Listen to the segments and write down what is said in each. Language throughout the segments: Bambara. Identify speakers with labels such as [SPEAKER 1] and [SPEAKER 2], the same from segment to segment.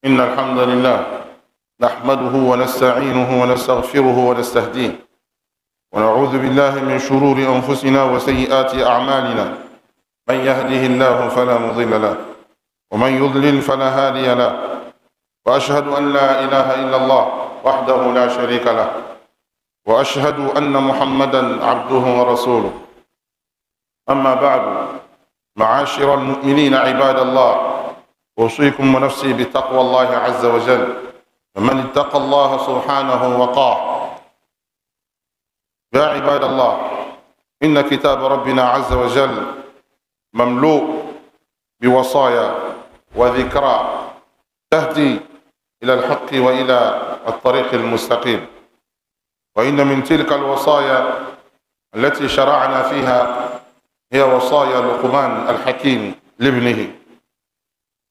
[SPEAKER 1] إن الحمد لله نحمده ونستعينه ونستغفره ونستهديه ونعوذ بالله من شرور أنفسنا وسيئات أعمالنا من يهده الله فلا مضل له ومن يضلل فلا هادي له وأشهد أن لا إله إلا الله وحده لا شريك له وأشهد أن محمدا عبده ورسوله. أما بعد، معاشر المؤمنين عباد الله، أوصيكم ونفسي بتقوى الله عز وجل، فمن اتقى الله سبحانه وقاه. يا عباد الله، إن كتاب ربنا عز وجل مملوء بوصايا وذكرى تهدي إلى الحق وإلى الطريق المستقيم. وإن من تلك الوصايا التي شرعنا فيها هي وصايا لقمان الحكيم لابنه،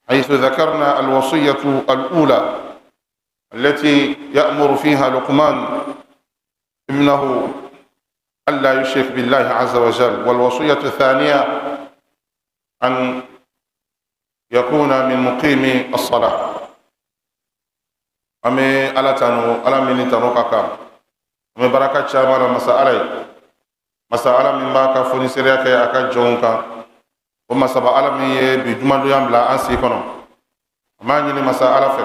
[SPEAKER 1] حيث ذكرنا الوصية الأولى التي يأمر فيها لقمان ابنه ألا يشرك بالله عز وجل، والوصية الثانية أن يكون من مقيم الصلاة. أمي ألا تنو ألا من تنو كاكا أمي بركة شامل مسألة مسألة من باكا فونيسيريا كي أكا جونكا وما سبا ألا من بجمع دوام بلا أنسي كنو أما نيني مسألة في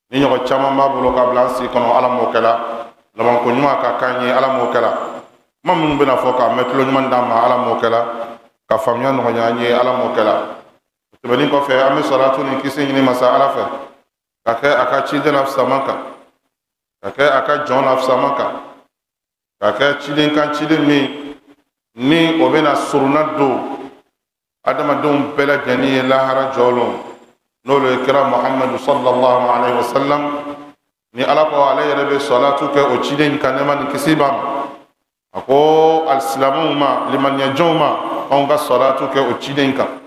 [SPEAKER 1] ni ɲɔgɔn caman b'a bolo ka bila an si kɔnɔ ala m'o kɛla labanko ɲuman ka k'an ye ala m'o kɛla kuma minnu bɛna fɔ k'a mɛn tulo ɲuman d'an ma ala m'o kɛla ka faamuya nɔgɔya an ye ala m'o kɛla. O tɛmɛnen kɔfɛ, an bɛ salatu ni kisi ɲini masa ala fɛ ka kɛ a ka ciden na fisaman kan, ka kɛ a ka jɔn na fisaman kan, ka kɛ ciden kan ciden min ni o bɛna surunna don adamadenw bɛɛ lajɛlen ye lahara jɔlon, n'olu ye kira Muhammadu sallallahu alaihi wa sallam. Ni ala ko ale yɛrɛ bɛ salatu kɛ o ciden kan nɛɛma ni kisi b'a ma, a ko alisilamɛw ma, limaniyajɔnw ma, anw ka salatu kɛ o ciden kan.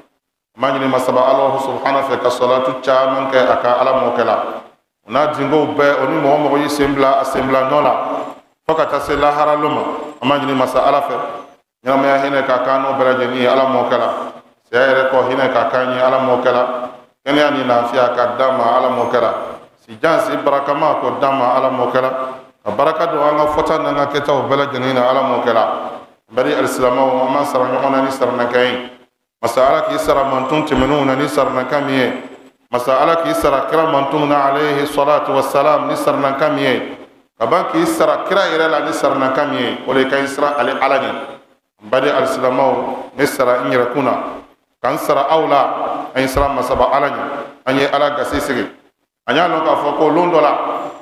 [SPEAKER 1] An b'a ɲini masaba Alahu subhanahu fɛ ka salatu caman kɛ a ka ala m'o kɛla o n'a dingow bɛɛ, o ni mɔgɔ mɔgɔ y'i sen bila a sen bila nɔ la fo ka taa se lahara lon ma. An b'a ɲini masa ala fɛ ɲɛnamaya hinɛ ka k'an n'o bɛɛ lajɛlen ye ala m'o kɛla, saya yɛrɛ kɔ hinɛ ka k'an ye ala m'o kɛla, kɛnɛya ni lafiya ka d'an ma ala m'o kɛla, si jan si barakama k'o d'an ma ala m'o kɛla, ka baraka don an ka fɔta n'an ka kɛtaw bɛɛ lajɛlen na ala m'o kɛla. Bari alisilamɛw, an b'an sara ɲɔgɔn na ni saranakan ye. Masa ala k'i sara mantun tɛmɛnenw na ni saranakan min ye, masa ala k'i sara kira mantun na alayhi salatu wasalam ni saranakan min ye, ka ban k'i sara kira yɛrɛ la ni saranakan min ye, o de ka ɲi siran ale ala ɲɛ. N baden alisilamɛw, ne sara n yɛrɛ kun na k'an sara aw la, an ye siran masaba ala ɲɛ, an ye ala gasi sigi. An y'a lɔn k'a fɔ ko lon dɔ la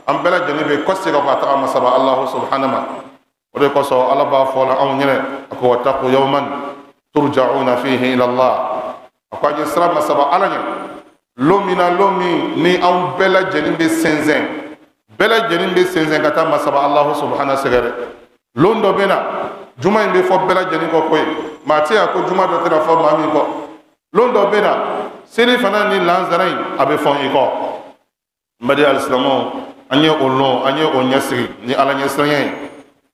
[SPEAKER 1] an bɛɛ lajɛlen bɛ kɔsegin ka taga masaba Alahu subhanahu ma. O de kosɔn ala b'a fɔ la anw ɲɛnɛ, a ko wattaqu yawman turja'una fihi ila Allah, a ko an ye siran masaba ala ɲɛ lon min na, lon min ni anw bɛɛ lajɛlen bɛ sɛnsɛn, bɛɛ lajɛlen bɛ sɛnsɛn ka taa masaba Alahu subhanahu sɛgɛrɛ. Lon dɔ bɛ na, juma in bɛ fɔ bɛɛ lajɛlen kɔ koyi, maa tɛ yan ko juma dɔ tɛna fɔ maa min kɔ. Lon dɔ bɛ na, seli fana ni lansara in a bɛ fɔ i kɔ. N baden alisilamɛw, an ye o lɔn, an ye o ɲɛsigi ni ala ɲɛsiranya ye.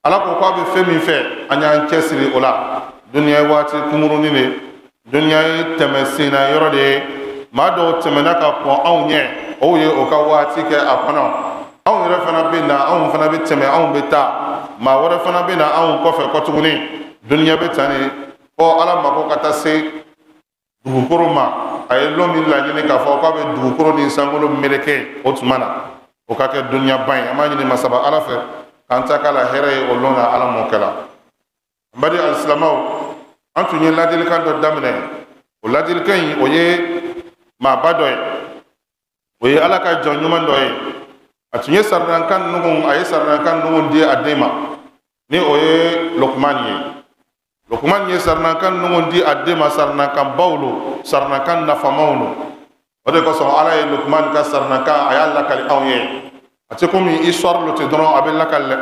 [SPEAKER 1] Ala ko k'a bɛ fɛn min fɛ, an y'an cɛsiri o la. Duniya ye waati kunkurunin de, duniya ye tɛmɛ senna yɔrɔ de ye. Maa dɔw tɛmɛna ka kɔn anw ɲɛ, o ye o ka waati kɛ a kɔnɔ. Anw yɛrɛ fana bɛ na, anw fana bɛ tɛmɛ, anw bɛ taa. Maa wɛrɛ fana bɛ na anw kɔfɛ kɔ tuguni. Duniya bɛ tan de fɔ ala mako ka taa se dugukolo ma. A ye lon min laɲini k'a fɔ k'a bɛ dugukolo ni sankolo meleke, o tuma na o ka kɛ duniya ban ye. An b'a ɲini masaba ala fɛ k'an ta k'a la hɛrɛ ye o lon na, ala m'o kɛla. N baden alisilamɛw, an tun ye ladilikan dɔ daminɛ. O ladilikan in, o ye maaba dɔ ye, o ye ala ka jɔn ɲuman dɔ ye. A tun ye saranakan nugu, a ye saranakan nugu di a den ma, ni o ye Lokumani ye. Lokumani ye saranakan nugu di a den ma, saranakan baw lo, saranakan nafamaw lo. O de kosɔn ala ye Lokumani ka saranakan, a y'a lakali anw ye. A tɛ komi histoire lo ten dɔrɔn, a bɛ lakali dɛ,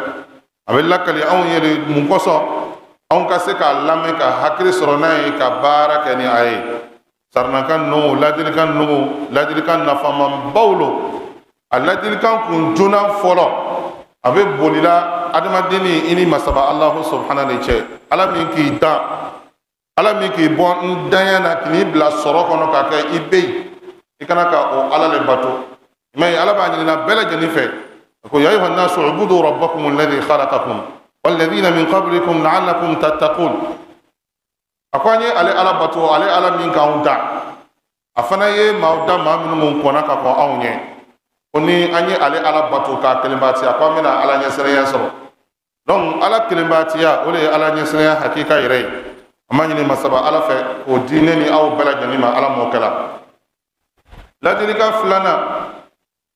[SPEAKER 1] a bɛ lakali anw ye de. Mun kosɔn? Anw ka se k'a lamɛn ka hakili sɔrɔ n'a ye, ka baara kɛ ni a ye. Saranakan nugu, ladilikan nugu, ladilikan nafamanbaw lo. A ladilikan kun joona fɔlɔ, a bɛ bolila adamaden ni i ni masaba Alahu subhanahu de cɛ. Ala min k'i dan, ala min k'i bɔ n danya na k'i bila sɔrɔ kɔnɔ k'a kɛ i bɛ yen, I kana ka o Ala le bato. Mais Ala b'a ɲinina bɛɛ lajɛlen fɛ. A ko ya ayyuha nnasu ubudu rabbakum alladhi khalaqakum walladhina min qablikum la'allakum tattaqun. A ko an ye ale Ala bato, ale Ala min k'anw da. A fana ye maaw da, maa minnu kɔnna ka kɔn anw ɲɛ. Ko ni an ye ale Ala bato k'a kelenbatiya, ko an bɛna Ala ɲɛsiranya sɔrɔ. Donc Ala kelenbatiya, o de ye Ala ɲɛsiranya hakika yɛrɛ ye. An b'a ɲini masaba Ala fɛ k'o di ne ni aw bɛɛ lajɛlen ma, Ala m'o kɛla. Ladilikan filanan,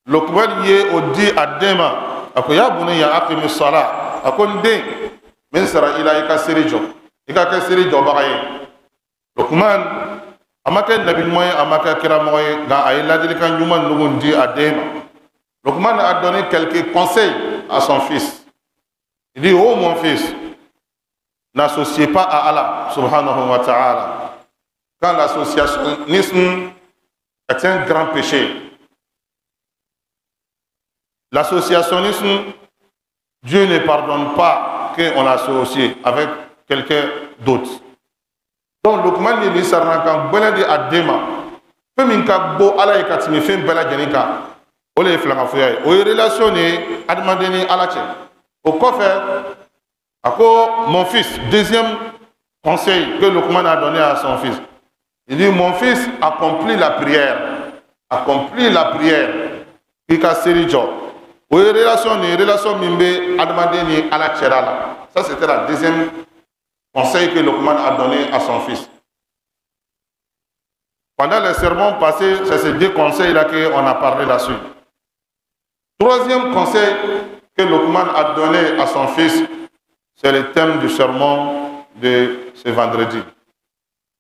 [SPEAKER 1] Lukumani ye o di a den ma. A ko ya bunayya aqimi sala. A ko n den, min sara i la, i ka seri jɔ, i ka kɛ seri jɔbaga ye. Lukuman a ma kɛ nabi ɲuman ye, a ma kɛ kiramɔgɔ ye, nka a ye ladilikan ɲuman ninnu di a den ma. Lukuman a donné quelques conseils à son fils. Il dit: oh mon fils, n'associez pas à Allah subhanahu wa ta'ala. Quand l'associationnisme est un grand péché, l'associationnisme, Dieu ne pardonne pas qu'on associe avec quelqu'un d'autre. Donc, Lukuman ye nin saranakan gbɛlɛn di a den ma. Fɛn min ka go Ala ye ka tɛmɛ fɛn bɛɛ lajɛlen kan, o de ye filankafoya ye. O ye relation de ye adamaden ni Ala cɛ. O kɔfɛ, a ko mon fils, deuxième conseil que Lukuman a donné à son fils. Il dit: mon fils, accomplis la prière. Accomplis la prière. K'i ka seli jɔ. O ye relation de ye, relation min bɛ adamaden ni Ala cɛla la. Ça, c'était la deuxième conseil que Lukuman a donné à son fils. Pendant les sermons passés, c'est ces deux conseils-là qu'on a parlé là-dessus. Troisième conseil que Lukuman a donné à son fils, c'est le thème du sermon de ce vendredi.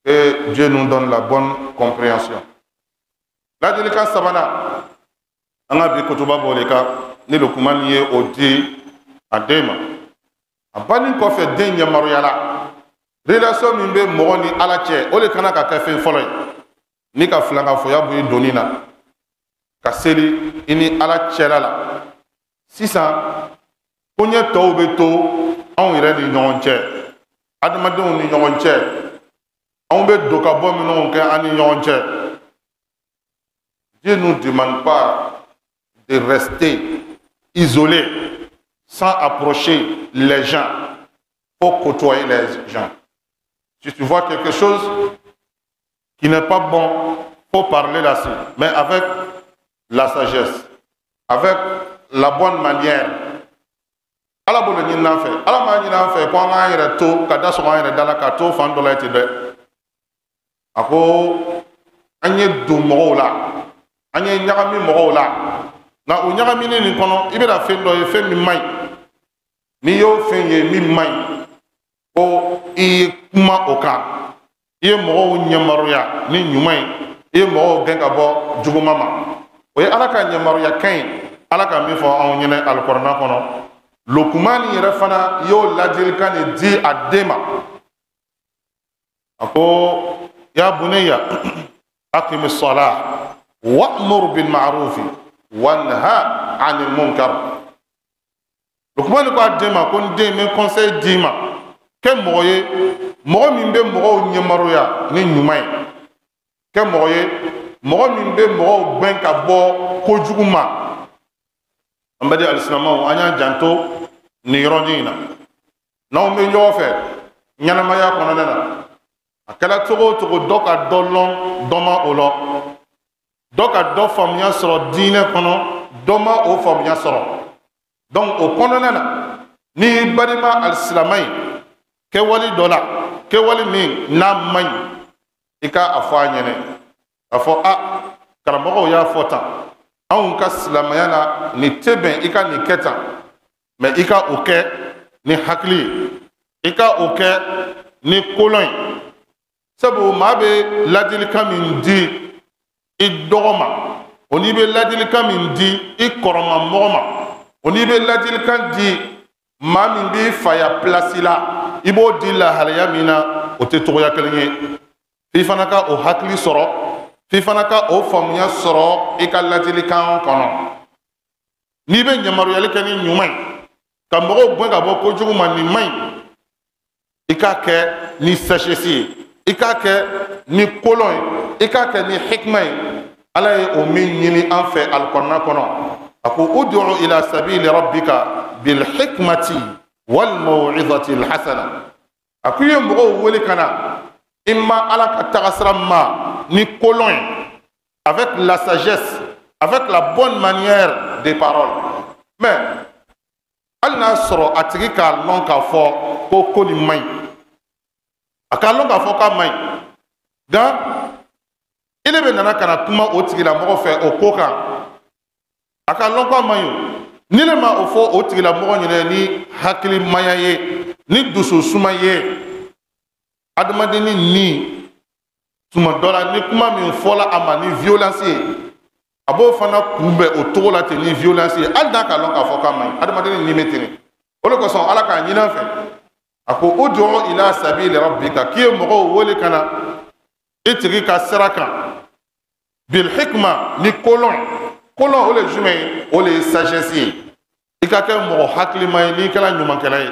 [SPEAKER 1] Que Dieu nous donne la bonne compréhension. Ladilikan sabanan, an ka bi kutuba b'o de kan, ni Lukuman ye o di a den ma. A banni kɔfɛ, den yamaruyala. Relation min bɛ mɔgɔ ni Ala cɛ, o de kana ka kɛ fɛn fɔlɔ ye. Ni ka filankafoya bɔ i doni na, ka seli i ni Ala cɛla la. Sisan, koɲɛ tɔw bɛ to anw yɛrɛ ni ɲɔgɔn cɛ, adamadenw ni ɲɔgɔn cɛ, anw bɛ don ka bɔ minnu kɛ an ni ɲɔgɔn cɛ. Dieu ne nous demande pas de rester isolé sans approcher les gens. Il faut côtoyer les gens. Si tu vois quelque chose qui n'est pas bon, il faut parler là-dessus, mais avec la sagesse, avec la bonne manière. Ala bolo ɲini an fɛ, Ala m'a ɲini an fɛ ko an k'an yɛrɛ to ka da sɔgɔ an yɛrɛ da la ka to fan dɔ la ten dɛ. A ko an ye don mɔgɔw la, an ye ɲagami mɔgɔw la, nka o ɲagamini nin kɔnɔ, i bɛna fɛn dɔ ye, fɛn min man ɲi. N'i y'o fɛn ye min man ɲi, ko i ye kuma o kan, i ye mɔgɔw ɲɛmaruya ni ɲuman ye, i ye mɔgɔw gɛn ka bɔ juguman ma. O ye Ala ka ɲɛmaruya kan ye, Ala ka min fɔ anw ɲɛna alikɔrɔna kɔnɔ. Lukumani yɛrɛ fana y'o ladilikan de di a den ma. A ko ya bunayya aqimi salah wa'mur bil ma'rufi wanha 'anil munkar. Lukumani ko a den ma ko n den, n bɛ conseil d'i ma, kɛ mɔgɔ ye, mɔgɔ min bɛ mɔgɔw ɲɛmaruya ni ɲuman ye, kɛ mɔgɔ ye, mɔgɔ min bɛ mɔgɔw gɛn ka bɔ kojugu ma. An bɛ di alisilamɛw, an y'an janto nin yɔrɔnin in na. N'anw bɛ ɲɔgɔn fɛ ɲɛnamaya kɔnɔna na, a kɛra cogo o cogo, dɔ ka dɔ lɔn, dɔ ma o lɔn, dɔ ka dɔ faamuya sɔrɔ diinɛ kɔnɔ, dɔ ma o faamuya sɔrɔ. Donc o kɔnɔna na, n'i balima alisilamɛ ye kɛwale dɔ la, kɛwale min n'a man ɲi, i ka a fɔ a ɲɛnɛ, a fɔ a karamɔgɔw y'a fɔ tan, anw ka silamɛya la nin tɛ bɛn, i ka nin kɛ tan. Mɛ i ka o kɛ ni hakili ye, i ka o kɛ ni kolɔn ye. Sabu maa bɛ ladilikan min di i dɔgɔ ma, o n'i bɛ ladilikan min di i kɔrɔma mɔgɔ ma, o n'i bɛ ladilikan di maa min b'i faya pilasi la, i b'o di lahalaya min na, o tɛ cogoya kelen ye. F'i fana ka o hakili sɔrɔ, f'i fana ka o faamuya sɔrɔ i ka ladilikan kɔnɔ. N'i bɛ yamaruyali kɛ ni ɲuman ye, ka mɔgɔw gɛn ka bɔ kojugu ma, nin man ɲi, i k'a kɛ ni sagesse ye, i k'a kɛ ni kolɔn ye, i k'a kɛ ni hikima ye. Ala ye o min ɲini an fɛ alikɔrɔna kɔnɔ, a ko ud'u ila sabili rabbika bil hikmati wal maw'izati al hasana. A ko i ye mɔgɔw wele ka na i ma Ala ka tagasira ma ni kolɔn ye, avec la sagesse, avec la bonne manière des paroles. Mais hali n'a sɔrɔ a tigi k'a lɔn k'a fɔ ko ko nin man ɲi, a k'a lɔn k'a fɔ k'a man ɲi, nka ile bɛ nana ka na kuma o tigilamɔgɔ fɛ o ko kan, a k'a lɔn k'a man ɲi o. Ni ne ma o fɔ o tigilamɔgɔ ɲɛna ni hakilimaya ye, ni dususuma ye, adamadenni ni tuma dɔ la ni kuma min fɔla a ma ni violence ye, a b'o fana kunbɛn o cogo la ten ni violence ye, hali n'a k'a lɔn k'a fɔ k'a man ɲi. Adamadenni ni bɛ ten de. O de kosɔn Ala k'a ɲini an fɛ, a ko ud'u ila sabili rabbika, k'i ye mɔgɔw wele ka na i tigi ka sira kan, bil hikma, ni kolɔn ye. Kolɔn o le ye jumɛn ye? O le ye sagesse ye. I ka kɛ mɔgɔ hakilima ye n'i kɛra ɲumankɛla ye,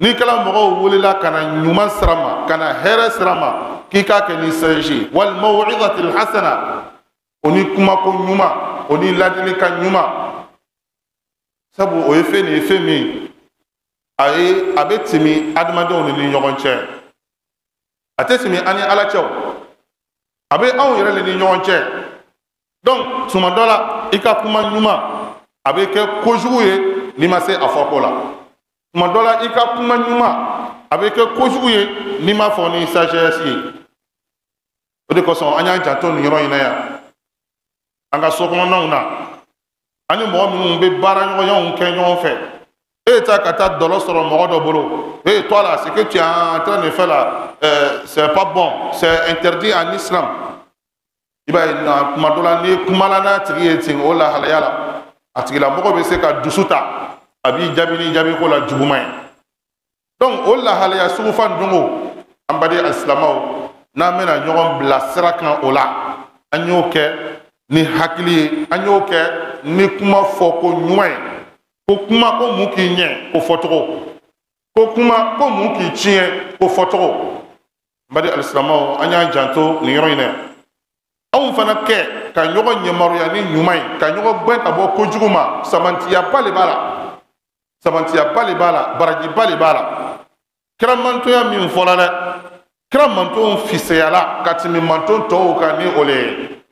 [SPEAKER 1] n'i kɛra mɔgɔw welela ka na ɲuman sira ma, ka na hɛrɛ sira ma, k'i k'a kɛ ni sagesse ye. Wal maw'izati hasana, o ni kumako ɲuman, o ni ladilikan ɲuman. Sabu o ye fɛn de ye, fɛn min a ye a bɛ tɛmɛ adamadenw ni ɲɔgɔn cɛ, a tɛ tɛmɛ an ni Ala cɛ o, a bɛ anw yɛrɛ de ni ɲɔgɔn cɛ. Donc tuma dɔ la i ka kuma ɲuman a bɛ kɛ kojugu ye n'i ma se a fɔko la. Tuma dɔ la i ka kuma ɲuman a bɛ kɛ kojugu ye n'i ma fɔ ni sagesse ye. O de kosɔn an y'an janto nin yɔrɔ in na yan, an ka so kɔnɔnaw na, an ni mɔgɔ minnu bɛ baaraɲɔgɔnyaw kɛ ɲɔgɔn fɛ. E ye taa ka taa dɔlɔ sɔrɔ mɔgɔ dɔ bolo, e toi là, ce que tu es en train de faire là, c'est pas bon, c'est interdit en islam. I b'a ye na kuma dɔ la n'i kumala n'a tigi ye ten o lahalaya la, a tigilamɔgɔ bɛ se ka dusu ta, a b'i jaabi ni jaabi ko la juguman ye. Donc o lahalaya sugu fan dongo, an baden alisilamɛw, n'an bɛna ɲɔgɔn bila sira kan o la, an y'o kɛ ni hakili ye, an y'o kɛ ni kuma fɔko ɲuman ye. Ko kuma ko mun k'i ɲɛ, ko fɔcogo, ko kuma ko mun k'i tiɲɛ, ko fɔcogo. N baden alisilamɛw, an y'an janto nin yɔrɔ in na. Anw fana kɛ ka ɲɔgɔn yamaruya ni ɲuman ye, ka ɲɔgɔn gɛn ka bɔ kojugu ma, samantiyaba de b'a la, samantiyaba de b'a la, barajiba de b'a la. Kira mantonya min fɔla dɛ, kira mantonw fisayala ka tɛmɛ manton tɔw kan ni o le ye.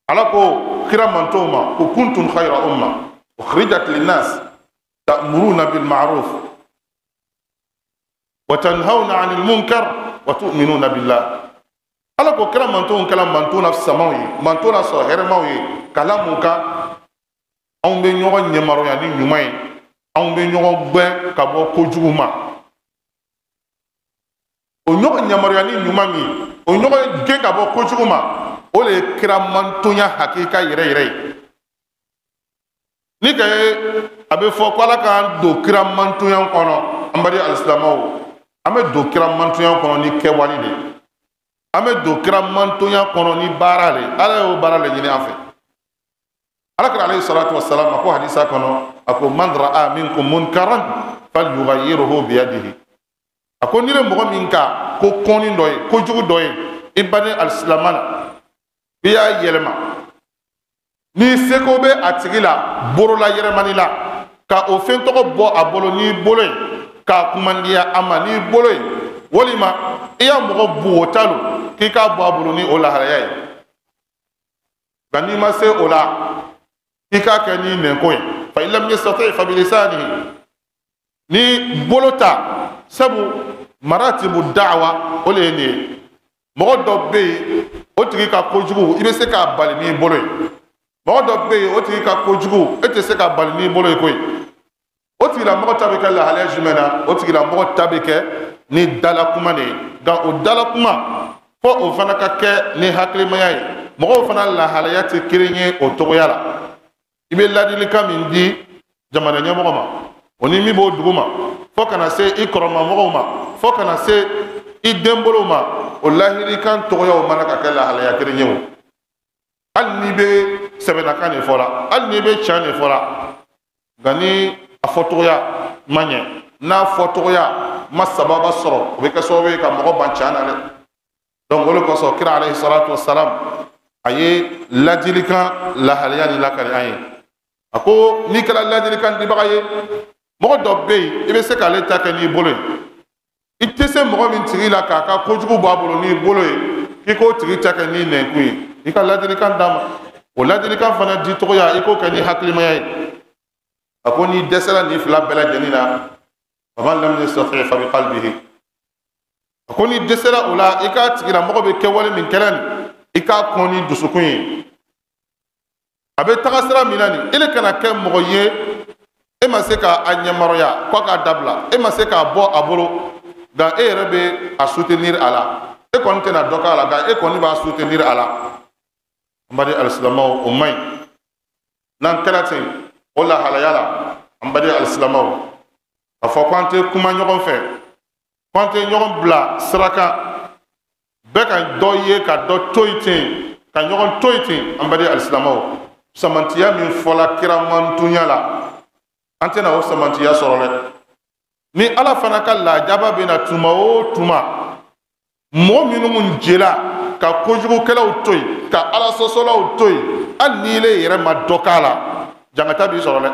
[SPEAKER 1] Ala ko kira mantonw ma ko kuntum khayra umma ukhrijat linnas ta'muruna bil ma'ruf wa tanhawna 'anil munkar wa tu'minuna billah. Ala ko kira mantonw kɛla manton na samaw ye, manton na sɔrɔ hɛrɛmaw ye, ka la mun kan? Anw bɛ ɲɔgɔn yamaruya ni ɲuman ye, anw bɛ ɲɔgɔn gɛn ka bɔ kojugu ma. O ɲɔgɔn yamaruya ni ɲuman min, o ɲɔgɔn gɛn ka bɔ kojugu ma, o de ye kira mantonya hakika yɛrɛ yɛrɛ ye. Ni ka ye a bɛ fɔ ko Ala k'an don kira mantonya kɔnɔ, an baden alisilamɛw, an bɛ don kira mantonya kɔnɔ ni kɛwale de ye, an bɛ don kira mantonya kɔnɔ ni baara de ye. Ala y'o baara de ɲini an fɛ. Ala kira alayhi salatu wa salam a ko hadisa kɔnɔ, a ko man ra'a minkum munkaran falyughayyirhu biyadihi. A ko ni mɔgɔ min ka ko kɔnni dɔ ye, kojugu dɔ ye i baden alisilamɛ la, i y'a yɛlɛma, n'i seko bɛ a tigi la borola yɛlɛmani la, ka o fɛn tɔgɔ bɔ a bolo n'i bolo ye, k'a kumandiya a ma n'i bolo ye, walima i y'a mɔgɔ bugɔta lo k'i k'a bɔ a bolo ni o lahalaya ye. Nka n'i ma se o la, k'i k'a kɛ ni nɛnko ye. Fa in lam yastati fa bilisanihi, ni bolo ta. Sabu maratibu da'wa o le ye nin ye. Mɔgɔ dɔ bɛ yen, o tigi ka kojugu i bɛ se k'a bali n'i bolo ye. Mɔgɔ dɔ bɛ yen, o tigi ka kojugu e tɛ se k'a bali n'i bolo ye koyi. O tigilamɔgɔ ta bɛ kɛ lahalaya jumɛn na? O tigilamɔgɔ ta bɛ kɛ ni dalakuma de ye. Nka o dalakuma fɔ o fana ka kɛ ni hakilimaya ye. Mɔgɔw fana lahalaya tɛ kelen ye o cogoya la. I bɛ ladilikan min di jamana ɲɛmɔgɔ ma, o ni min b'o dugu ma, fo kana se i kɔrɔmamɔgɔw ma, fo kana se i denbolow ma, o lahilikan tɔgɔyaw mana ka kɛ lahalaya kelen ye o. Hali n'i bɛ sɛbɛnnakan de fɔla, hali n'i bɛ can de fɔla, nka ni a fɔcogoya ma ɲɛ, n'a fɔcogoya ma sababa sɔrɔ, o bɛ kɛ sababu ye ka mɔgɔ ban can na dɛ. Donc o de kosɔn kira alayhi salatu wasalam A ye ladilikan lahalaya ni lakali an ye. A ko n'i kɛra ladilikan dibaga ye, mɔgɔ dɔ bɛ yen i bɛ se k'ale ta kɛ n'i bolo ye. I tɛ se mɔgɔ min tigi la k'a ka kojugu bɔ a bolo n'i bolo ye, k'i k'o tigi ta kɛ n'i nɛnkun ye. I ka ladilikan d'a ma. O ladilikan fana dicogoya i k'o kɛ ni hakilimaya ye. A ko n'i dɛsɛra nin fila bɛɛ lajɛlen na, faman lam yastati fa bi qalbihi. A ko n'i dɛsɛra o la, i k'a tigilamɔgɔ bɛ kɛwale min kɛra nin, i k'a kɔn ni dusukun ye. A bɛ taga sira min na nin, ele kana kɛ mɔgɔ ye e ma se k'a ɲɛmaruya k'a k'a dabila, e ma se k'a bɔ a bolo, nka e yɛrɛ bɛ a soutenir a la. E kɔni tɛna dɔ k'a la, nka e kɔni b'a soutenir a la. An baden alisilamɛw, o man ɲi. N'an kɛra ten o lahalaya la, an baden alisilamɛw, a fɔ ko an tɛ kuma ɲɔgɔn fɛ, ko an tɛ ɲɔgɔn bila sira kan, bɛɛ ka dɔ ye ka dɔ to yen ten, ka ɲɔgɔn to yen ten. An baden alisilamɛw, samantiya min fɔla kiramantunya la, an tɛna o samantiya sɔrɔ dɛ. Ni Ala fana ka lajaba bɛna tuma o tuma, mɔgɔ minnu jɛla ka kojugukɛlaw to yen, ka Ala sɔsɔlaw to yen, hali n'i yɛrɛ ma dɔ k'a la, jangata b'i sɔrɔ dɛ.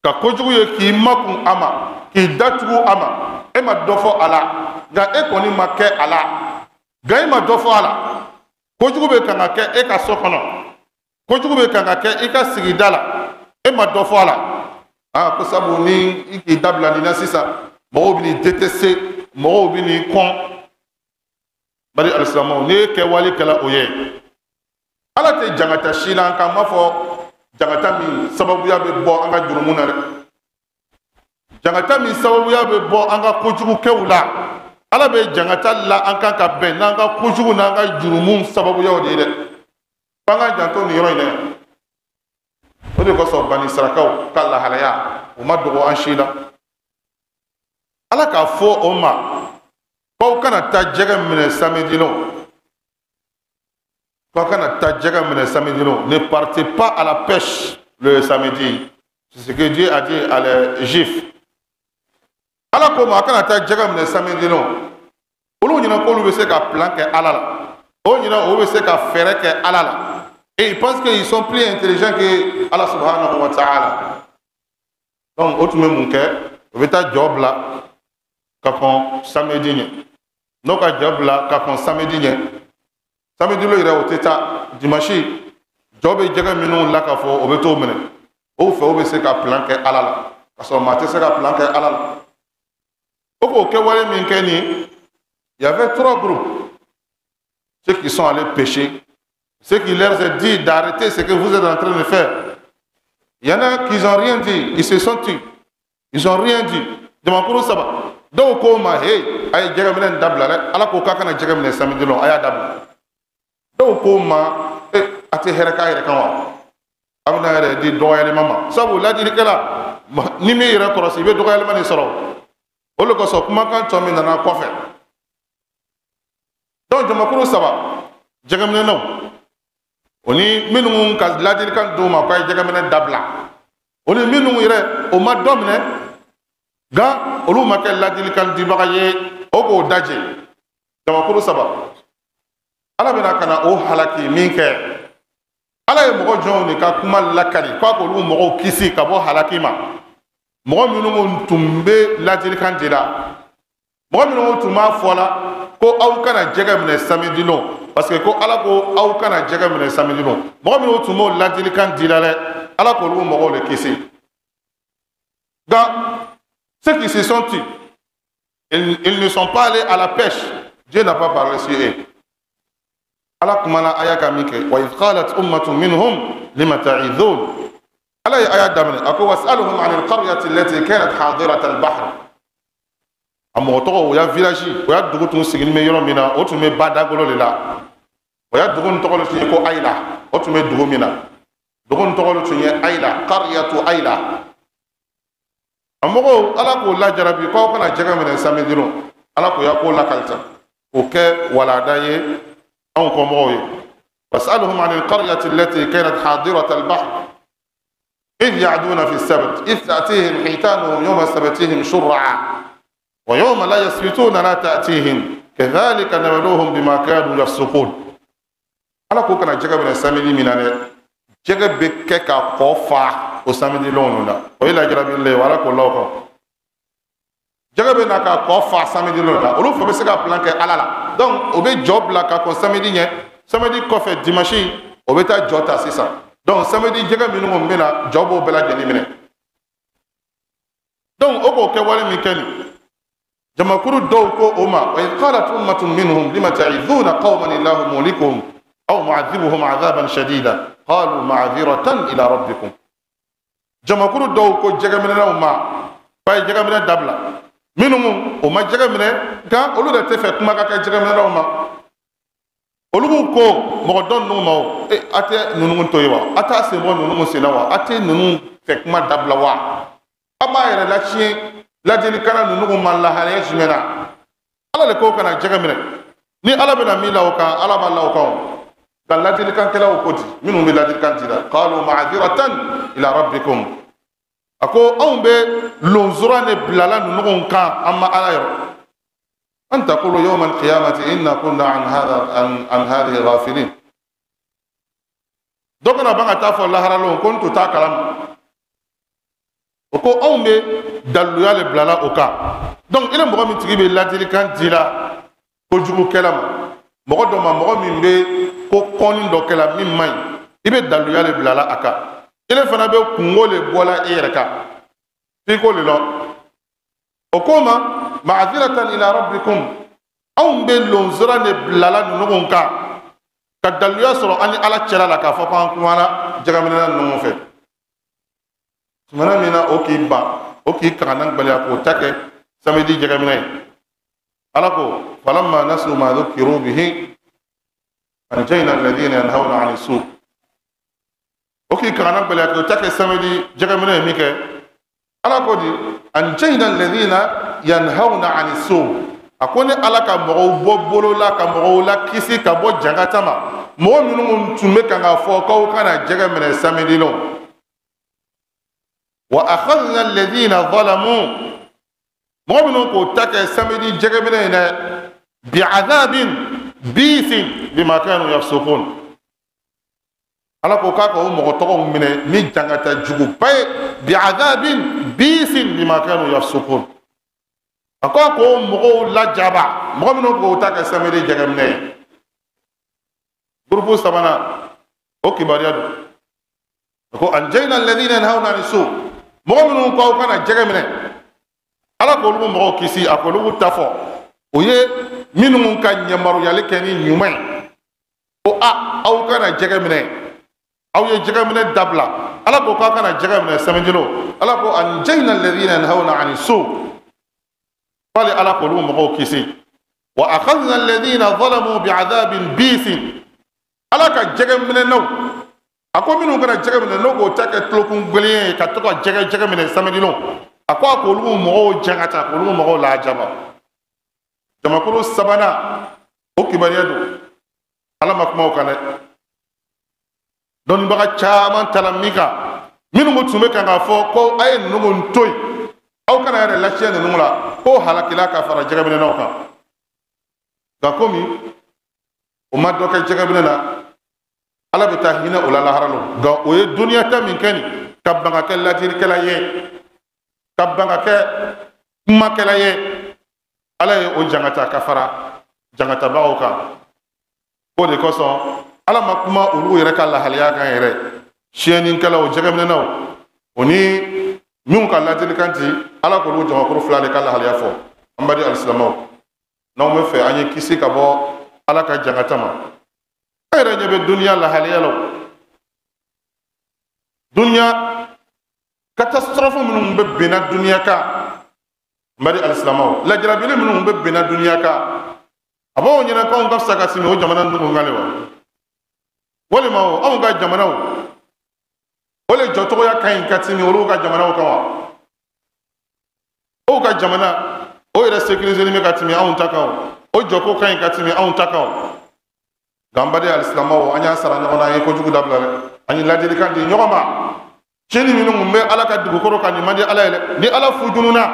[SPEAKER 1] Ka kojugu ye k'i makun a ma, k'i datugu a ma, e ma dɔ fɔ a la, nka e kɔni ma kɛ a la, nka e ma dɔ fɔ a la. Kojugu bɛ kan ka kɛ e ka so kɔnɔ, kojugu bɛ kan ka kɛ i ka sigida la, e ma dɔ fɔ a la. Aa, ko sabu ni i k'i dabila nin na sisan, mɔgɔw bɛ n'i détester, mɔgɔw bɛ n'i kɔn. Bari alisilamɛw, n'i ye kɛwale kɛla o ye, Ala tɛ jangata si la an kan. N b'a fɔ jangata min sababuya bɛ bɔ an ka jurumu na dɛ, jangata min sababuya bɛ bɔ an ka kojugukɛw la, Ala bɛ jangata la an kan ka bɛn n'an ka kojugu n'an ka jurumu sababuyaw de ye dɛ. F'an ka janto nin yɔrɔ in na. O de kosɔn bani sarakaw ka lahalaya o ma dogo an si la. Ala k'a fɔ o ma k'aw kana taa jɛgɛ minɛ samedi lon, k'aw kana taa jɛgɛ minɛ samedi lon. Ne partez pas à la pêche le samedi. C'est ce que Dieu a dit à les Juifs. Ala ko ma a kana taa jɛgɛ minɛ samedi lon. Olu ɲinɛ k'olu bɛ se ka plan kɛ Ala la, o ɲinɛ olu bɛ se ka fɛɛrɛ kɛ Ala la. Et ils pensent qu'ils sont plus intelligents que Allah subhanahu wa ta'ala. Donc o tun bɛ mun kɛ? O bɛ taa jɔ bila ka kɔn samedi ɲɛ. N'o ka jɔ bila ka kɔn samedi ɲɛ, samedi lo yɛrɛ o tɛ taa, dimanche jɔ bɛ jɛgɛ minnu la k'a fɔ o bɛ t'o minɛ. O fɛ o bɛ se ka plan kɛ Ala la, ka sɔrɔ maa tɛ se ka plan kɛ Ala la. O k'o kɛwale min kɛ nin, il y avait trois groupes. Ceux qui sont allés pêcher, ceux qui leur ont dit d'arrêter ce que vous êtes en train de faire. Il y en a qui n'ont rien dit, ils se sont tus. Ils n'ont rien dit. Jamakulu saba. Dɔw ko ma, hey, a ye jɛgɛ minɛ nin dabila dɛ, Ala ko k'a kana jɛgɛ minɛ samedi lon, a y'a dabila. Dɔw ko ma, e, a tɛ hɛrɛ k'a yɛrɛ kan wa? A bɛna yɛrɛ di dɔgɔyalima ma. Sabu ladilikɛla, ni m'i yɛrɛ kɔlɔsi, i bɛ dɔgɔyalima de sɔrɔ. O de kosɔn kumakan tɔ min nana kɔfɛ. Donc jamakulu saba, jɛgɛminɛnaw, o ni minnu ka ladilikan d'u ma k'a ye jɛgɛminɛ dabila, o ni minnu yɛrɛ o ma dɔ minɛ, nka olu ma kɛ ladilikan dibaga ye, o k'o dajɛ. Jamakulu saba, Ala bɛna ka na o halaki min kɛ, Ala ye mɔgɔ jɔnw de ka kuma lakali k'a k'olu mɔgɔw kisi ka bɔ halaki ma. Mɔgɔ minnu tun bɛ ladilikan di la, mɔgɔ minnu tun b'a fɔ la ko aw kana jɛgɛ minɛ samedi lon, parce que ko Ala ko aw kana jɛgɛ minɛ samedi lon, mɔgɔ minnu tun b'o ladilikan di la dɛ, Ala k'olu mɔgɔw de kisi. Nka ceux qui se sont tus, ils ne sont pas allés à la pêche. Dieu n'a pas parlé sur eux. Ala kumana aya ka min kɛ, wa idh qalat ummatun minhum lima ta'idhun. Ala ye aya daminɛ, a ko was'aluhum 'anil qaryati allati kanat hadirat al-bahr. A mɔgɔ tɔgɔ, o ya village, o ya dugu tun sigilen bɛ yɔrɔ min na, o tun bɛ ba dagolo de la. O ya dugu nin tɔgɔ de tun ye ko Ayila. O tun bɛ dugu min na, dugu nin tɔgɔ de tun ye Ayila, qaryatu Ayila. A mɔgɔw, Ala k'o lajarabi k'aw kana jɛgɛ minɛ samedi lon. Ala k'o ya ko lakalita k'o kɛ walada ye anw kɔmɔgɔw ye. Was'aluhum 'anil qaryati allati kanat hadirat al-bahr إذ يعدون في السبت إذ تأتيهم حيتانهم يوم سبتهم شرعا ويوم لا يسبتون لا تأتيهم كذلك نبلوهم بما كانوا يفسقون. Ala ko kana jɛgɛ minɛ samedi min na dɛ, jɛgɛ bɛ kɛ ka kɔ fa o samedi lon ninnu na. O ye lajarabi le ye, Ala k'o la o kan. Jɛgɛ bɛ na ka kɔ fa samedi lon na, olu fana bɛ se ka plan kɛ Ala la. Donc o bɛ jɔ bila ka kɔn samedi ɲɛ, samedi kɔfɛ dimanche o bɛ taa jɔ ta sisan. Donc samedi jɛgɛ minnu bɛ na, jɔ b'o bɛɛ lajɛlen minɛ. Donc o k'o kɛwale min kɛ nin, jamakuru dɔw ko o ma, wa idh qalat ummatun minhum lima ta'idhuna qawman illahu muhlikuhum aw mu'adhibuhum 'adhaban shadida qalu ma'dhiratan ila rabbikum. Jamakuru dɔw ko jɛgɛminɛnaw ma k'a ye jɛgɛminɛ dabila. Minnu o ma jɛgɛ minɛ, nka olu de tɛ fɛ kuma ka kɛ jɛgɛminɛnaw ma. Olu ko mɔgɔ dɔ ninnu ma, o e a tɛ ninnu to yen wa? A t'a sen bɔ ninnu sen na wa? A tɛ ninnu fɛ kuma dabila wa? A b'a yɛrɛ latiɲɛ ladilikan ninnu ma lahalaya jumɛn na? Ala de ko kana jɛgɛ minɛ. Ni Ala bɛna min la o kan, Ala b'a la o kan o. Nka ladilikankɛlaw ko di, minnu bɛ ladilikan di la, qalu ma'dhiratan ila rabbikum. A ko anw bɛ lonzora de bilala ninnu kan, an ma Ala yɔrɔ. An taqulu yawma alqiyamati inna kunna an hadha an hadhihi ghafilin. Dɔ kana ban ka taa fɔ lahara lon ko n tun t'a kalama. O ko anw bɛ daliluya de bilala o kan. Donc i ni mɔgɔ min tigi bɛ ladilikan di la kojugukɛla ma, mɔgɔ dɔ ma, mɔgɔ min bɛ ko kɔnni dɔ kɛla min man ɲi, i bɛ daliluya de bilala a kan. Ile fana bɛ kungo le bɔla e yɛrɛ kan, f'i k'o le lɔn. O ko ma ma'dhiratan ila rabbikum, anw bɛ lonzora de bilala ninnu kan ka daliluya sɔrɔ an ni Ala cɛla la k'a fɔ k'an kumana jɛgɛminɛna ninnu fɛ. Tumana min na o k'i ban, o k'i kangana gbɛlɛya k'o ta kɛ samedi jɛgɛminɛ ye, Ala ko falamma nasu ma dhukiru bihi anjayna alladhina yanhawna 'ani su. O k'i kangana gbɛlɛya k'o ta kɛ samedi jɛgɛminɛ ye min kɛ, Ala ko di anjayna alladhina yanhawna 'ani su. A ko ni Ala ka mɔgɔw bɔ bolo la, ka mɔgɔw la kisi ka bɔ jangata ma, mɔgɔ minnu tun bɛ kan k'a fɔ k'aw kana jɛgɛ minɛ samedi lon. Wa akhadna alladhina zalamu, mɔgɔ minnu k'o ta kɛ samedi jɛgɛminɛ ye dɛ, bi'adhabin bisin bima kanu yafsukun. Ala ko k'a ka o mɔgɔ tɔgɔw minɛ ni jangata juguba ye, bi'adhabin bisin bima kanu yafsukun. A ko a k'o mɔgɔw lajaba, mɔgɔ minnu k'o ta kɛ samedi jɛgɛminɛ ye. Gurupu sabanan o kibaruya don. A ko anjayna alladhina yanhawna 'ani su, mɔgɔ minnu ko aw kana jɛgɛ minɛ, Ala k'olu mɔgɔw kisi. A k'olu ta fɔ o ye minnu ka ɲamaruyali kɛ ni ɲuman ye, ko a aw kana jɛgɛ minɛ, aw ye jɛgɛ minɛ dabila. Ala ko k'aw kana jɛgɛ minɛ samedi lon. Ala ko anjayna alladhina yanhawna 'ani su, k'ale Ala k'olu mɔgɔw kisi. Wa akhadna alladhina zalamu bi'adhabin bisin, Ala ka jɛgɛ minɛnaw, a ko minnu kana jɛgɛ minɛ n'o k'o ta kɛ tulokun gɛlɛn ye ka to ka jɛgɛ minɛ samedi lon, a ko a k'olu mɔgɔw jangata, k'olu mɔgɔw lajaba. Jamakulu sabanan o kibaruya don. Ala ma kuma o kan dɛ. Dɔnnibaga caman tala min kan, minnu tun bɛ kan k'a fɔ ko a ye ninnu to yen, aw kana yɛrɛ latiɲɛ ninnu la, k'o halakila ka fara jɛgɛminɛnaw kan. Nka komi o ma dɔ kɛ jɛgɛminɛ na, Ala bɛ taa hinɛ o la lahara lon. Nka o ye duniya ta min kɛ nin, ka ban ka kɛ ladilikɛla ye, ka ban ka kɛ kumakɛla ye, Ala ye o jangata ka fara jangatabagaw kan. O de kosɔn Ala ma kuma olu yɛrɛ ka lahalaya kan yɛrɛ. Siyɛnnikɛlaw, jɛgɛminɛnaw, o ni minnu ka ladilikan di, Ala k'olu jamakuru fila de ka lahalaya fɔ. An baden alisilamɛw, n'anw bɛ fɛ an ye kisi ka bɔ Ala ka jangata ma, an yɛrɛ ɲɛ bɛ duniya lahalaya la. Duniya catastrophe minnu bɛ binna duniya kan, n baden alisilamɛw, lajarabili minnu bɛ binna duniya kan, a b'aw ɲɛna k'anw ka fisa ka tɛmɛ o jamana ninnu kan de wa? Walima anw ka jamanaw o le jɔcogoya ka ɲi ka tɛmɛ olu ka jamanaw kan wa? O ka jamana o yɛrɛ sécurisé bɛ ka tɛmɛ anw ta kan o, o jɔko ka ɲi ka tɛmɛ anw ta kan o. Nka n baden alisilamɛw, an y'a sara ɲɔgɔn na, an ye kojugu dabila dɛ, an ye ladilikan di ɲɔgɔn ma. Tiɲɛni minnu tun bɛ Ala ka dugukolo kan, nin man di Ala ye dɛ. Ni Ala fujununa,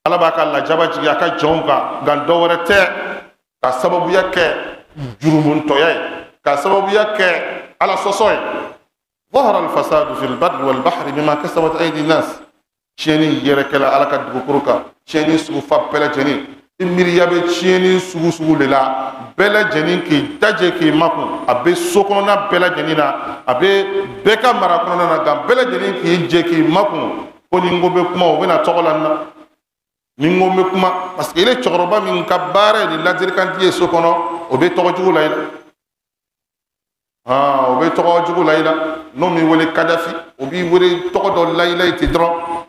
[SPEAKER 1] Ala b'a ka lajaba jigin a ka jɔnw kan, nka dɔ wɛrɛ tɛ ka sababuya kɛ jurumuntɔya ye, k'a sababuya kɛ ala sɔsɔ ye. ظهر الفساد في البر والبحر بما كسبت أيدي الناس. Tiɲɛni yɛrɛ kɛla ala ka dugukolo kan, tiɲɛni sugu fa bɛɛ lajɛlen. I miiriya bɛ tiɲɛni sugu sugu de la, bɛɛ lajɛlen k'i dajɛ k'i makun. A bɛ so kɔnɔna bɛɛ lajɛlen na, a bɛ bɛɛ ka mara kɔnɔna na, nka bɛɛ lajɛlen k'i jɛ k'i makun. Ko ni n ko bɛ kuma, o bɛna tɔgɔ la n na. Ni n ko n bɛ kuma, parce que ile cɛkɔrɔba min ka baara ye nin ladilikan di ye so kɔnɔ, o bɛ tɔgɔ jugu la i la. O bɛ tɔgɔ jugu la i la. N'o m'i wele Kadafi, o b'i wele tɔgɔ dɔ la i la ten dɔrɔn.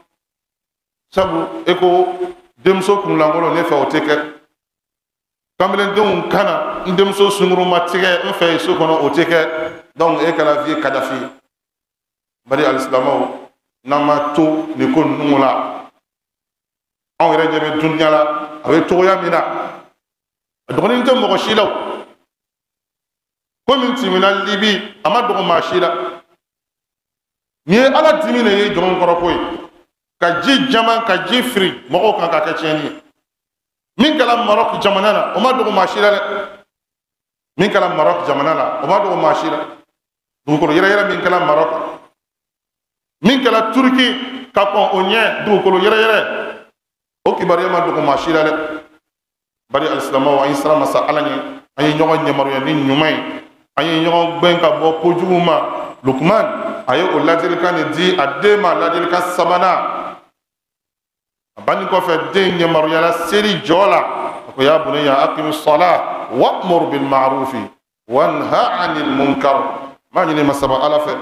[SPEAKER 1] Sabu e ko denmuso kunlankolon ne fɛ o tɛ kɛ. Kamelendenw kana n denmuso sungurunma tigɛ n fɛ so kɔnɔ, o tɛ kɛ. Donc e kana vie Kadafi ye. Bari alisilamɛw, n'an ma to nin ko ninnu la, anw yɛrɛ ɲɛ bɛ dunuya la a bɛ cogoya min na, a dɔgɔnin tɛ mɔgɔ si la o. Ko min tɛmɛna Libi, a ma dogo maa si la. Nin ye ala dimi de ye jɔn kɔrɔ ko ye, ka ji jama ka ji firi mɔgɔw kan ka kɛ tiɲɛni ye. Min kɛra Maroc jamana la, o ma dogo maa si la dɛ. Min kɛra Maroc jamana la, o ma dogo maa si la. Dugukolo yɛrɛyɛrɛ min kɛra Maroc, min kɛra Turki ka kɔn o ɲɛ, dugukolo yɛrɛyɛrɛ, o kibaruya ma dogo maa si la dɛ. Bari alisilamɛw, an ye siran masa ala ɲɛ, an ye ɲɔgɔn yamaruya ni ɲuman ye, an ye ɲɔgɔn gɛn ka bɔ kojugu ma. Lukman a ye o ladilikan de di a den ma, ladilikan sabanan. A banni kɔfɛ, den yamaruyala seli jɔ la. A ko ya bunayya aqimi salah wa'mur bil ma'rufi wanha 'anil munkar. M'a ɲini masaba ala fɛ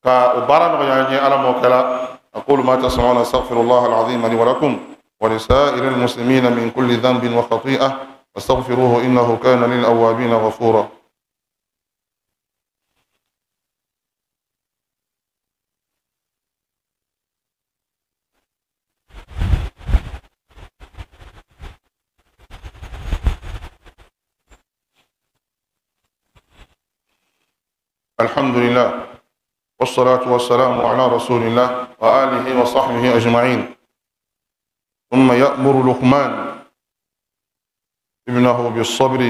[SPEAKER 1] ka o baara nɔgɔya an ye, ala m'o kɛla. أقول ما تسمعون، أستغفر الله العظيم لي ولكم ولسائر المسلمين من كل ذنب وخطيئة، واستغفروه إنه كان للأوابين غفورا. الحمد لله والصلاة والسلام على رسول الله وآله وصحبه أجمعين. ثم يأمر لقمان ابنه بالصبر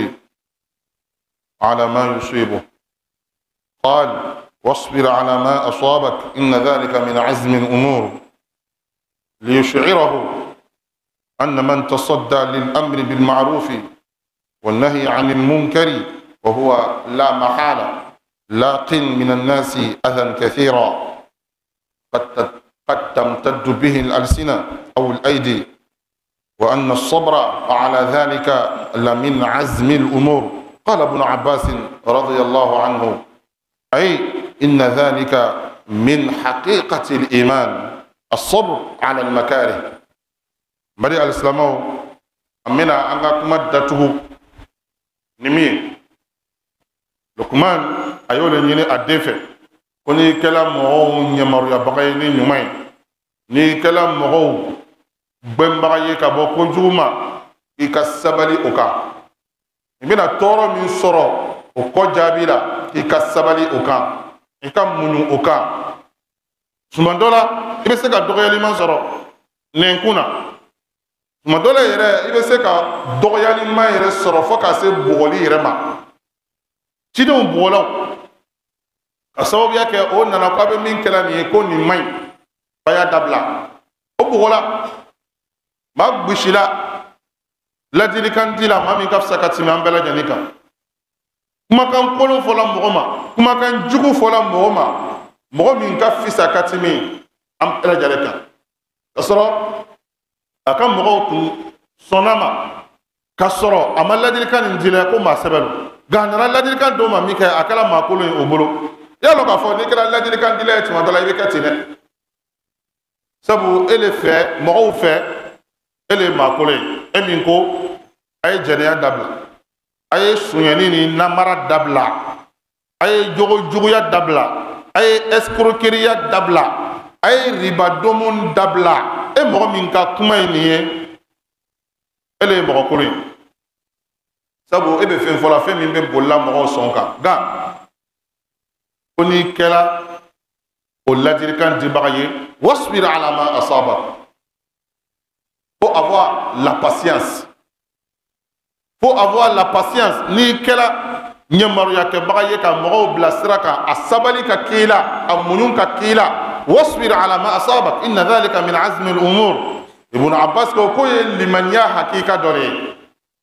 [SPEAKER 1] على ما يصيبه. قال واصبر على ما أصابك إن ذلك من عزم الأمور، ليشعره أن من تصدى للأمر بالمعروف والنهي عن المنكر وهو لا محالة لاق من الناس أذى كثيرا قد تمتد به الألسنة أو الأيدي، وأن الصبر على ذلك لمن عزم الأمور. قال ابن عباس رضي الله عنه أي إن ذلك من حقيقة الإيمان، الصبر على المكاره. مريء الإسلام أمنا أنكم مدته نمي Lukman a y'o de ɲini a den fɛ, ko n'i kɛla mɔgɔw yamaruyabaga ye ni ɲuman ye, n'i kɛla mɔgɔw gbɛnbaga ye ka bɔ kojugu ma, i ka sabali o kan. I bɛna tɔɔrɔ min sɔrɔ o kɔ jaabi la, i ka sabali o kan, i ka muɲu o kan. Tuma dɔ la i bɛ se ka dɔgɔyalima sɔrɔ nɛnkun na, tuma dɔ la yɛrɛ i bɛ se ka dɔgɔyalima yɛrɛ sɔrɔ fo ka se bugɔli yɛrɛ ma. Cidenw bugɔlaw ka sababuya kɛ o nana k'a bɛ min kɛla nin ye ko nin man ɲi, a y'a dabila. O bugɔla, maa gosila, ladilikan di la maa min ka fisa ka tɛmɛ an bɛɛ lajɛlen kan. Kumakan kolon fɔla mɔgɔ ma, kumakan jugu fɔla mɔgɔ ma, mɔgɔ min ka fisa ka tɛmɛ an bɛɛ lajɛlen kan. Ka sɔrɔ a ka mɔgɔw tun sɔnna ma, ka sɔrɔ a ma ladilikan nin di la ko maa sɛbɛ don. Nka a nana ladilikan d'o ma min kɛ, a kɛra maa kolon ye o bolo. I y'a dɔn k'a fɔ n'i kɛra ladilikan dila ye tuma dɔ la, i bɛ kɛ ten dɛ. Sabu e le fɛ, mɔgɔw fɛ, e le ye maa kolon ye. E min ko a ye jɛnɛya dabila, a ye sonyɛni ni namara dabila, a ye jogo juguya dabila, a ye escroquerie dabila, a ye riba domu dabila. E mɔgɔ min ka kuma ye nin ye, e le ye mɔgɔ kolon ye. Sabu e bɛ fɛn fɔ la, fɛn min bɛ bolila mɔgɔw sɔn kan. Nka ko n'i kɛra o ladilikan dibaga ye, wasbir ala ma asaba, faut avoir la patience. Faut avoir la patience. N'i kɛra ɲɛmaruyakɛbaga ye ka mɔgɔw bila sira kan, a sabali ka k'i la, a muɲu ka k'i la. Wasbir ala ma asabak inna dhalika min azmi al-umur. Ibn Abbas ko k'o ye limaniya hakika dɔ de ye.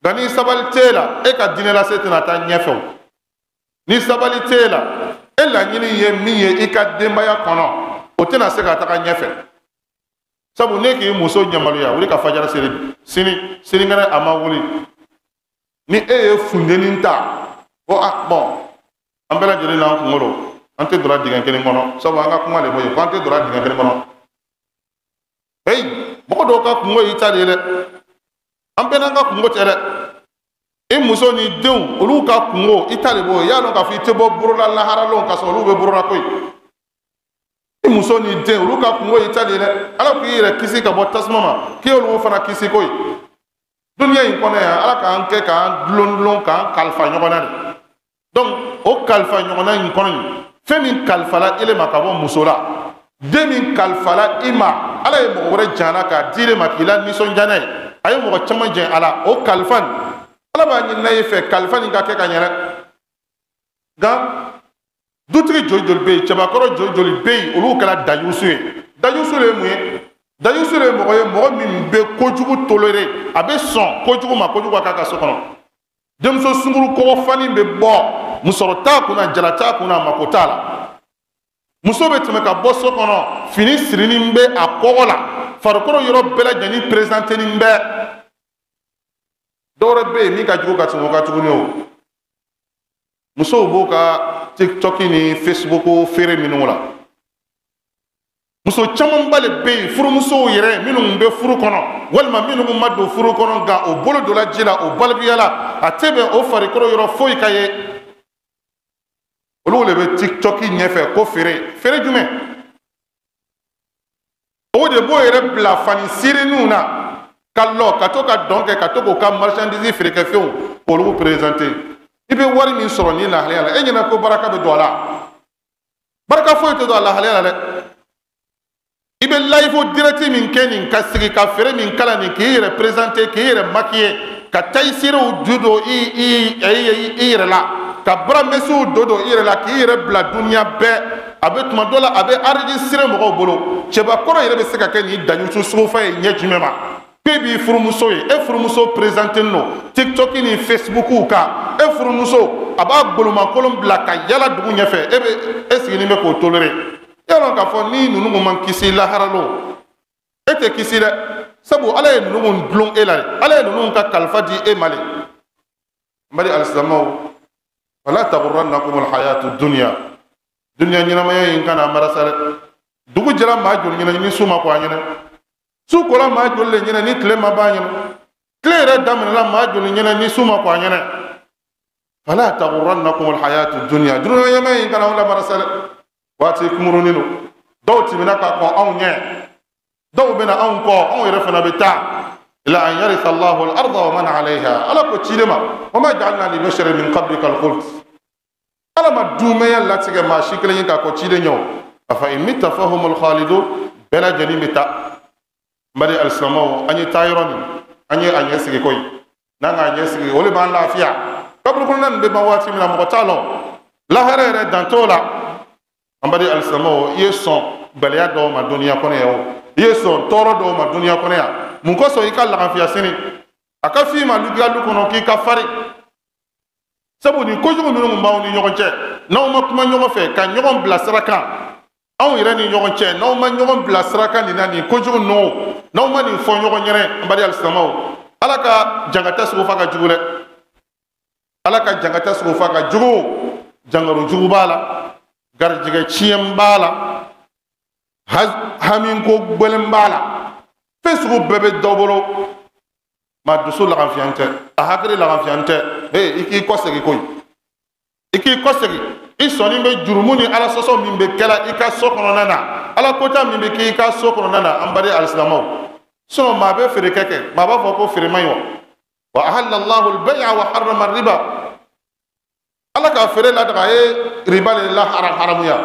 [SPEAKER 1] Nka ni sabali t'e la, e ka diinɛ lase tɛna taa ɲɛfɛ o. Ni sabali t'e la, e laɲini ye min ye i ka denbaya kɔnɔ, o tɛna se ka taga ɲɛfɛ. Sabu ne k'i muso ɲamaluya, wuli ka fajara seli bi, sini sinikɛnɛ a ma wuli. Ni e ye funteni ta, ko ah bon, an bɛɛ lajɛlen n'an kunkolo, an tɛ donna dingɛ kelen kɔnɔ, sabu an ka kuma de bɔ yen, ko an tɛ donna dingɛ kelen kɔnɔ. Heyi, mɔgɔ dɔw ka kungo y'i ta de ye dɛ. An bɛɛ n'an ka kungo tɛ dɛ. I muso ni denw, olu ka kungo, i ta de b'o ye. I y'a dɔn k'a fɔ i tɛ bɔ borola laharalon k'a sɔrɔ olu bɛ borola koyi. I muso ni den, olu ka kungo y'i ta de ye dɛ. Ala k'i yɛrɛ kisi ka bɔ tasuma ma, k'i y'olu fana kisi koyi. Duniya in kɔnɔ yan, Ala k'an kɛ k'an dulon dulon k'an kalifa ɲɔgɔn na de. Donc o kalifa ɲɔgɔnna in kɔnɔ nin, fɛn min kalifala ele ma ka bɔ muso la, den min kalifala i ma, Ala ye mɔgɔ wɛrɛ jana k'a di ele ma k'i la nisɔndiya n'a ye, a ye mɔgɔ caman jɛn a la, o kalifa nin, Ala b'a ɲini e fɛ kalifa nin ka kɛ ka ɲɛ dɛ. Nka dutigi joli joli bɛ yen, cɛbakɔrɔ joli joli bɛ yen, olu kɛra dayusu ye. Dayusu de ye mun ye? Dayusu de ye mɔgɔ ye, mɔgɔ min bɛ kojugu toléré, a bɛ sɔn kojugu ma, kojugu ka k'a ka so kɔnɔ. Denmuso sunkuru kɔgɔfani bɛ bɔ, musɔrɔ t'a kunna, jala t'a kunna, mako t'a la. Muso bɛ tɛmɛ ka bɔ so kɔnɔ, fini sirinin bɛ a kɔgɔ la, farikolo yɔrɔ bɛɛ lajɛlen présenténin bɛ. Dɔwɛrɛ bɛ yen min ka jugu ka tɛmɛ o kan tuguni o. Musow b'o ka TikTok ni Facebook feere minnu la. Muso camanba de bɛ yen, furumusow yɛrɛ minnu bɛ furu kɔnɔ, walima minnu ma don furu kɔnɔ nka o bolo donna ji la, o balikuyala, a tɛ bɛn o farikolo yɔrɔ foyi ka ye. Olu de bɛ TikTok ɲɛfɛ ko feere. Feere jumɛn? O de b'o yɛrɛ bila fani sirininw na ka lɔ ka to ka dɔn kɛ, ka to k'o ka marchandise feerekɛfɛnw k'olu présenter. I bɛ wari min sɔrɔ nin lahalaya la, e ɲɛna ko baraka bɛ don a la. Baraka foyi tɛ don a lahalaya la dɛ. I bɛ live direct min kɛ nin, ka sigi ka feere min kala nin, k'i yɛrɛ présenter, k'i yɛrɛ maquiller, ka taillesirew ju don i yɛrɛ la, ka baramɛsiw don don i yɛrɛ la, k'i yɛrɛ bila duniya bɛɛ. A bɛ tuma dɔ la, a bɛ enregistrer mɔgɔw bolo. Cɛbakɔrɔ yɛrɛ bɛ se ka kɛ nin daɲusu sugufa ye ɲɛ jumɛn ma? K'e b'i furumuso ye, e furumuso présenté don TikTok ni Facebook kan, e furumuso a b'a golomakolon bila ka yala dugu ɲɛfɛ, e bɛ e sigilen bɛ k'o tolérer. I y'a dɔn k'a fɔ ni ninnu ma kisi lahara lon, e tɛ kisi dɛ. Sabu Ala ye ninnu dulon e la dɛ, Ala ye ninnu ka kalifa di e ma de. N bali alisilamɛw, wala taghurrannakum alhayatu dunya. Dunya ɲɛnamaya in kana marasa dɛ. Dugu jɛra maa joli ɲɛna ni su ma ko a ɲɛna? Su kola maa joli le ɲɛna ni tile ma ban ɲɛna? Tile yɛrɛ daminɛla maa joli ɲɛna ni su ma ko a ɲɛna? Fala taghurrannakum alhayatu dunya. Dunya ɲɛnamaya in kana aw lamarasa dɛ. Waati kunkurunin don, dɔw tɛmɛna ka kɔn anw ɲɛ, dɔw bɛna anw kɔ, anw yɛrɛ fana bɛ taa. Ila an yaritha Allahu al-arda wa man alayha. Ala ko ciden ma, wa ma ja'alna li basharin min qablika al-khuld. Ala ma dumɛya latigɛ maa si kelen ye k'a kɔ ciden ɲɛ o. Afa in mitta fahumul khalidun. Bɛɛ lajɛlen bɛ taa. N bali alisilamɛw, an ye taa yɔrɔ min, an ye a ɲɛ sigi koyi. N'an k'a ɲɛ sigi, o de b'an lafiya. Kaburu kɔnɔna nin bɛ ban waati min na, mɔgɔ t'a lɔn. Lahara yɛrɛ dan t'o la. An bali alisilamɛw, i ye sɔn gɛlɛya dɔw ma duniya kɔnɔ yan o, i ye sɔn tɔɔrɔ dɔw ma duniya kɔnɔ yan, mun kosɔn i ka laganfiya sini? A ka f'i ma lugiya lu kɔnɔ k'i ka farin. Sabu nin kojugu minnu b'aw ni ɲɔgɔn cɛ, n'aw ma kuma ɲɔgɔn fɛ ka ɲɔgɔn bila sira kan, anw yɛrɛ ni ɲɔgɔn cɛ, n'aw ma ɲɔgɔn bila sira kan nin na, nin kojugu ninnu, n'aw ma nin fɔ ɲɔgɔn ɲɛnɛ, an bali alisilamɛw, Ala ka jankata sugu fa ka jugu dɛ. Ala ka jankata sugu fa ka jugu. Jangaro jugu b'a la, garijɛgɛ tiɲɛ b'a la, hamiko gbɛlɛn b'a la, fɛn sugu bɛɛ bɛ dɔ bolo. Ma dusu laganfiyan tɛ, a hakili laganfiyan tɛ. Ee, i k'i kɔsegin koyi, i k'i kɔsegin. I sɔnni bɛ jurumu ni ala sɔsɔ min bɛ kɛla i ka so kɔnɔna na, ala kota min bɛ k'i ka so kɔnɔna na, an baden alisilamɛw. Sinon maa bɛ feere kɛ kɛ, maa b'a fɔ ko feere man ɲi wa. Wa ahalla Allahu al-bay'a wa harrama riba. Ala ka feere ladaga, a ye riba de la haramuya.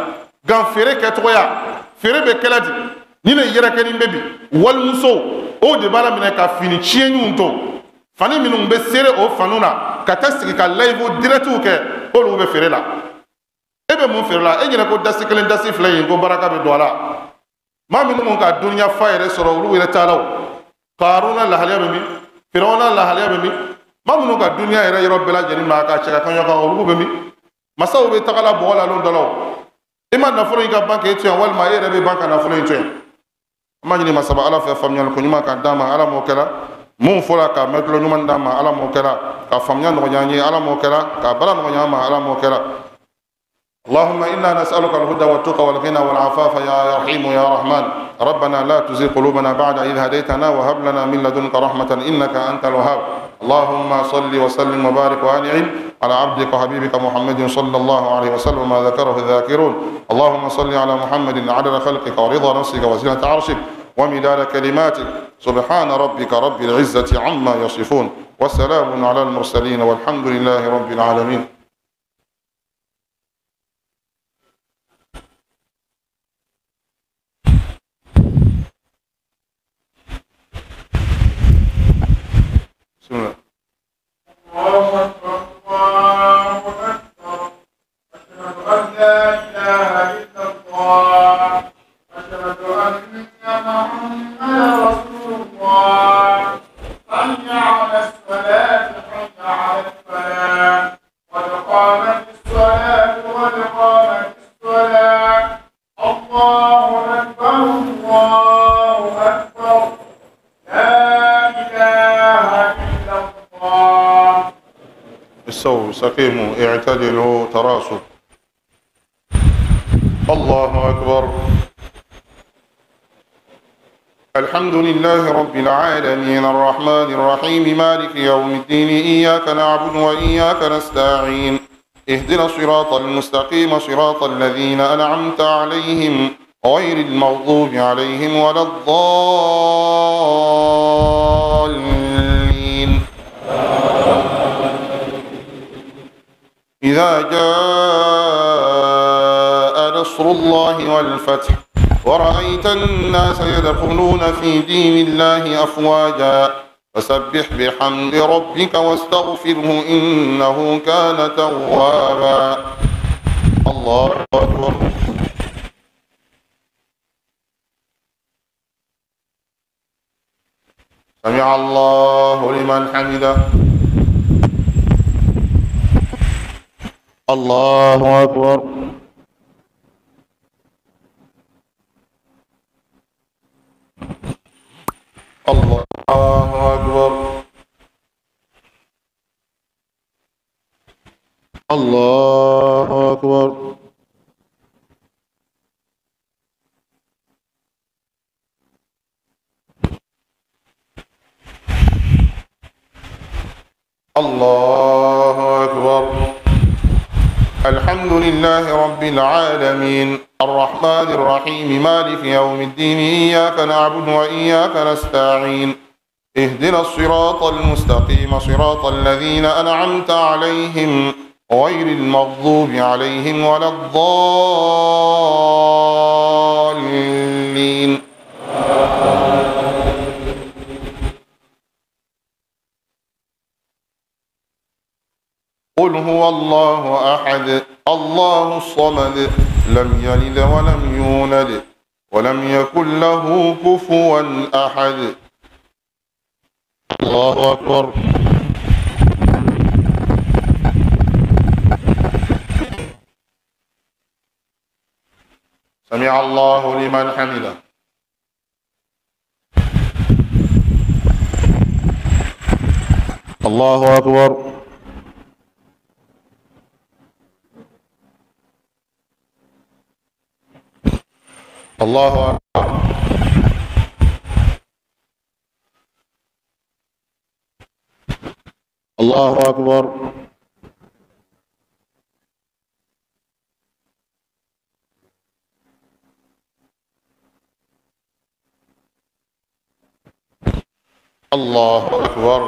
[SPEAKER 1] Nka feere kɛcogoya, feere bɛ kɛla di? Ni ne yɛrɛkɛnin bɛ bi, walimuso o de b'a la minɛ ka fini tiɲɛniw to, Fani minnu bɛ seere o fanu na ka taa sigi ka live directw kɛ k'olu bɛ feere la. E bɛ mun feere la? E ɲinɛ ko dasi kelen dasi fila in ko baraka bɛ don a la. Maa minnu ka duniya fa yɛrɛ sɔrɔ olu yɛrɛ t'a la o. Karuna lahaliya bɛ min? Firawuna lahaliya bɛ min? Maa minnu ka duniya yɛrɛ yɔrɔ bɛɛ lajɛlen ma ka cɛ ka kan ɲɔgɔn kan olu bɛ min? Masaw bɛ taga la bɔgɔ la lon dɔ la o. I ma nafolo in ka ban k'e to yan walima e yɛrɛ bɛ ban ka nafolo in to yan. An b'a ɲini masaba Ala fɛ faamuyali ko ɲuman k'a d'an ma, Ala m'o kɛra. Mun fɔra ka mɛn tulo ɲuman d'an ma, Ala m'o kɛra. Ka faamuya nɔgɔya an ye, Ala m'o kɛra. Ka baara nɔgɔya an ma, Ala m'o kɛra. اللهم إنا نسألك الهدى والتقى والغنى والعفاف يا رحيم يا رحمن. ربنا لا تزغ قلوبنا بعد إذ هديتنا وهب لنا من لدنك رحمة إنك أنت الوهاب. اللهم صل وسلم وبارك وأنعم على عبدك وحبيبك محمد صلى الله عليه وسلم ما ذكره الذاكرون. اللهم صل على محمد عدد خلقك ورضا نفسك وزنة عرشك ومداد كلماتك. سبحان ربك رب العزة عما يصفون وسلام على المرسلين والحمد لله رب العالمين. بسم الله.
[SPEAKER 2] الله أكبر الله أكبر. أشهد أن لا إله إلا الله. أشهد أن محمدا رسول الله. حي على الصلاة حي على الفلاح. قد قامت الصلاة قد قامت الصلاة. الله أكبر الله أكبر. لا إله إلا الله.
[SPEAKER 1] استووا استقيموا اعتدلوا تراصوا. الله أكبر. الحمد لله رب العالمين الرحمن الرحيم مالك يوم الدين. إياك نعبد وإياك نستعين. اهدنا الصراط المستقيم صراط الذين أنعمت عليهم غير المغضوب عليهم ولا الضالين. إذا جاء نصر الله والفتح ورأيت الناس يدخلون في دين الله أفواجا فسبح بحمد ربك واستغفره إنه كان توابا. الله أكبر. سمع الله لمن حمده. الله أكبر. الله أكبر. الله أكبر. الله أكبر. الحمد لله رب العالمين الرحمن الرحيم مالك يوم الدين. إياك نعبد وإياك نستعين. اهدنا الصراط المستقيم صراط الذين أنعمت عليهم غير المغضوب عليهم ولا الضالين. قل هو الله أحد الله الصمد لم يلد ولم يولد ولم يكن له كفوا أحد. الله أكبر. سمع الله لمن حمده. الله أكبر. الله أكبر. الله أكبر. الله أكبر.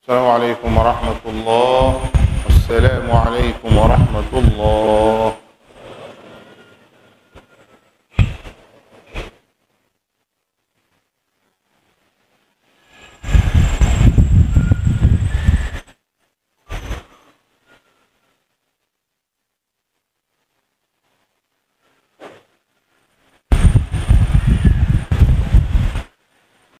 [SPEAKER 1] السلام عليكم ورحمة الله. السلام عليكم ورحمة الله.